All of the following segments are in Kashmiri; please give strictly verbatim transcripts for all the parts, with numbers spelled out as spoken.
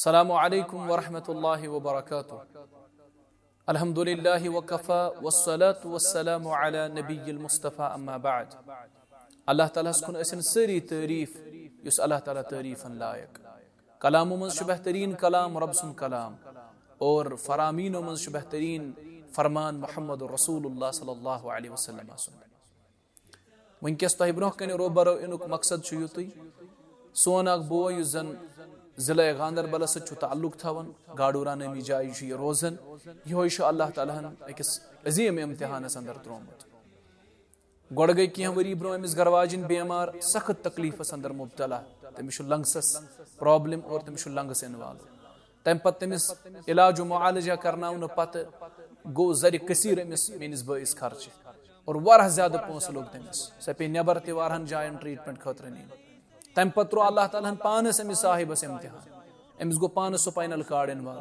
السلام عليكم ورحمة الله وبركاته. الحمد لله وكفى والصلاة والسلام على نبي المصطفى أما بعد. اللہ تعالیٰ ہس کُن ٲسِن سٲری تعریٖف، یُس اللہ تعالیٰ تعریٖفن لایق۔ کلامو منٛز چھُ بہتریٖن کلام رب سُنٛد کلام، اور فرامینو منٛز چھُ بہتریٖن فرمان محمد رسول اللہ صلی اللہ علیہ وسلم سُنٛد۔ وٕنکیٚس تۄہہِ برونٛہہ کنہِ روبرو یِنُک مقصد چھُ یُتُے، سون اکھ بوے یُس زن ضلع گاندربلس سۭتۍ چھُ تعلق تھاوان، گاڈورہ نٲمی جایہِ چھُ یہِ روزان، یِہوے چھُ اللہ تعالیٰ ہن أکِس عظیٖم امتحانس اندر ترٛوومُت۔ گۄڈٕ گٔے کینٛہہ ؤری برونٛہہ أمِس گرٕ واجِنۍ بیمار، سخت تکلیفس اندر مبتلا۔ تٔمِس چھُ لنگسس پرابلم اور تٔمِس چھُ لنگس انوالو۔ تمہِ پتہٕ تٔمِس علاج و معالجہ کرناونہٕ پتہٕ گوٚو زرِ کثیر أمِس، میٲنِس بٲیِس، خرچہِ، اور واریاہ زیادٕ پونٛسہٕ لوٚگ تٔمِس۔ سۄ پیٚیہِ نٮ۪بر تہِ واریاہن جاین ٹریٹمنٹ خٲطرٕ نِنۍ۔ تمہِ پتہٕ ترٛوو اللہ تعالیٰ ہن پانس أمِس صاحبس امتحان۔ أمِس گوٚو پانس سپاینل کارڈ انوالو،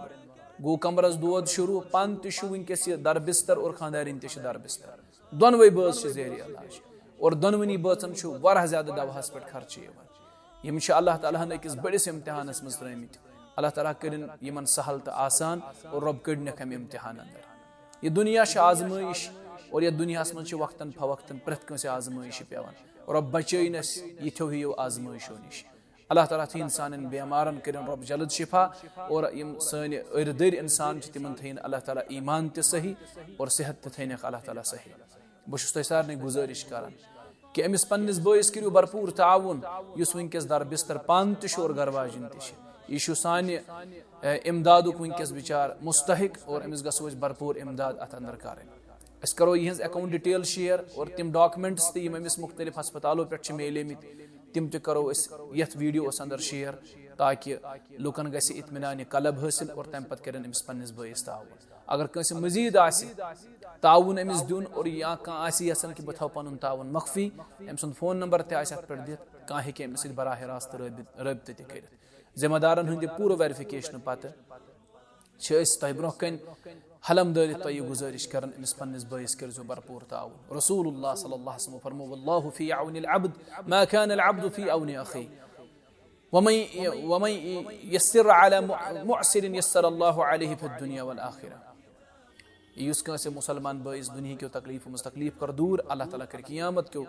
گوٚو کمرس دود شروع، پانہٕ تہِ چھُ وٕنکیٚس یہِ دربستر اور خانٛدارِنۍ تہِ چھِ دربستر۔ دۄنوَے بٲژ چھِ زیرِ علاج اور دۄنوٕنی بٲژن چھُ واریاہ زیادٕ دواہس پٮ۪ٹھ خرچہٕ یِوان۔ یِم چھِ اللہ تعالیٰ ہن أکِس بٔڑِس امتحانس منٛز ترٲومٕتۍ۔ اللہ تعالیٰ کٔرِن یِمن سہل تہٕ آسان اور رۄب کٔڑنکھ امہِ امتحان اندر۔ یہِ دُنیا چھِ آزمٲیِش اور یتھ دُنیاہس منٛز چھِ وقتن فوقتن پرٛٮ۪تھ کٲنٛسہِ آزمٲیِش پٮ۪وان۔ رۄب بچٲیِن اسہِ یِتھیو ہِیو آزمٲیشو نِش۔ اللہ تعالیٰ تھٲیِن سانٮ۪ن بیمارن، کٔرِن رۄب جلد شفا، اور یِم سٲنۍ أرۍ دٔرۍ انسان چھِ تِمن تھٲیِن اللہ تعالیٰ ایمان تہِ صحیح اور صحت تہِ تھٲینکھ اللہ تعالیٰ صحیح۔ بہٕ چھُس تۄہہِ سارنٕے گُزٲرِش کران کہِ أمِس پننِس بٲیِس کٔرِو بھرپوٗر تعاوُن، یُس وٕنکیٚس در بستر پانہٕ تہِ چھُ اور گرٕ واجِنۍ تہِ چھِ۔ یہِ چھُ سانہِ، اے، امدادُک وٕنکیٚس بِچار مستحق اور أمِس گژھو أسۍ بھرپوٗر امداد اتھ اندر کرٕنۍ۔ أسۍ کرو یِہنٛز account detail share اور تِم documents تہِ یِم أمِس مُختٔلِف ہسپتالو پٮ۪ٹھ چھِ میلیمٕتۍ، تِم تہِ کرو أسۍ یتھ videoس اندر share، تاکہِ لُکن گژھِ اطمینان قلب حٲصِل اور تمہِ پتہٕ کرن أمِس پننِس بٲیِس تعاوُن۔ اگر کٲنٛسہِ مزید آسہِ تعاوُن أمِس دیُن اور یا کانٛہہ آسہِ یژھان کہِ بہٕ تھاوٕ پنُن تعاوُن مخفی، أمۍ سُنٛد phone number تہِ آسہِ اتھ پٮ۪ٹھ دِتھ، کانٛہہ ہیٚکہِ أمِس سۭتۍ براہ راست رٲبط-، رٲبطہٕ تہِ کٔرِتھ۔ ذمہ دارن ہٕنٛدِ پوٗرٕ verificationہٕ پتہٕ چھِ أسۍ تۄہہِ برونٛہہ کنہِ حلم دٲرِتھ تۄہہِ یہِ گُزٲرِش کران، أمِس پننِس بٲیِس کٔرۍزیو بھرپوٗر تعاوُن۔ رسول اللہ صلی اللہ علیہ وسلم فرمو، "واللہ فی عون العبد ما کان العبد فی عون اخیہ، ومن، ومن یسر علی مع-، معسر یسر اللہ علیہ فی الدنیا والآخرہ۔" یُس کٲنٛسہِ مُسلمان بٲیِس دُنہِکیو تکلیٖفو منٛز تکلیٖف کٔر دوٗر، اللہ تعالیٰ کٔرِ قیامت کیو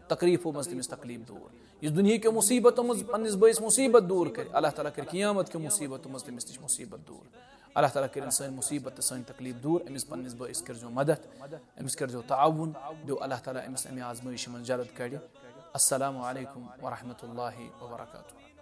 تکلیٖفو منٛز تٔمِس تکلیٖف دوٗر۔ یُس دُنہِکیو مُصیٖبتو منٛز پننِس بٲیِس مُصیٖبت دوٗر کَرِ، اللہ تعالیٰ کَرِ قیامت کیو مُصیٖبتو منٛز تٔمِس نِش مُصیٖبت دوٗر۔ اللہ تعالیٰ کٔرِن سٲنۍ مُصیٖبت تہٕ سٲنۍ تکلیٖف دوٗر۔ أمِس پننِس بٲیِس کٔرۍزیو مدد، أمِس کٔرۍزیو تعاوُن، دیو اللہ تعالیٰ أمِس اَمہِ آزمٲیشہِ منٛز جلد کَڑِ۔ السلام علیکم ورحمۃ اللہ وبرکاتہ۔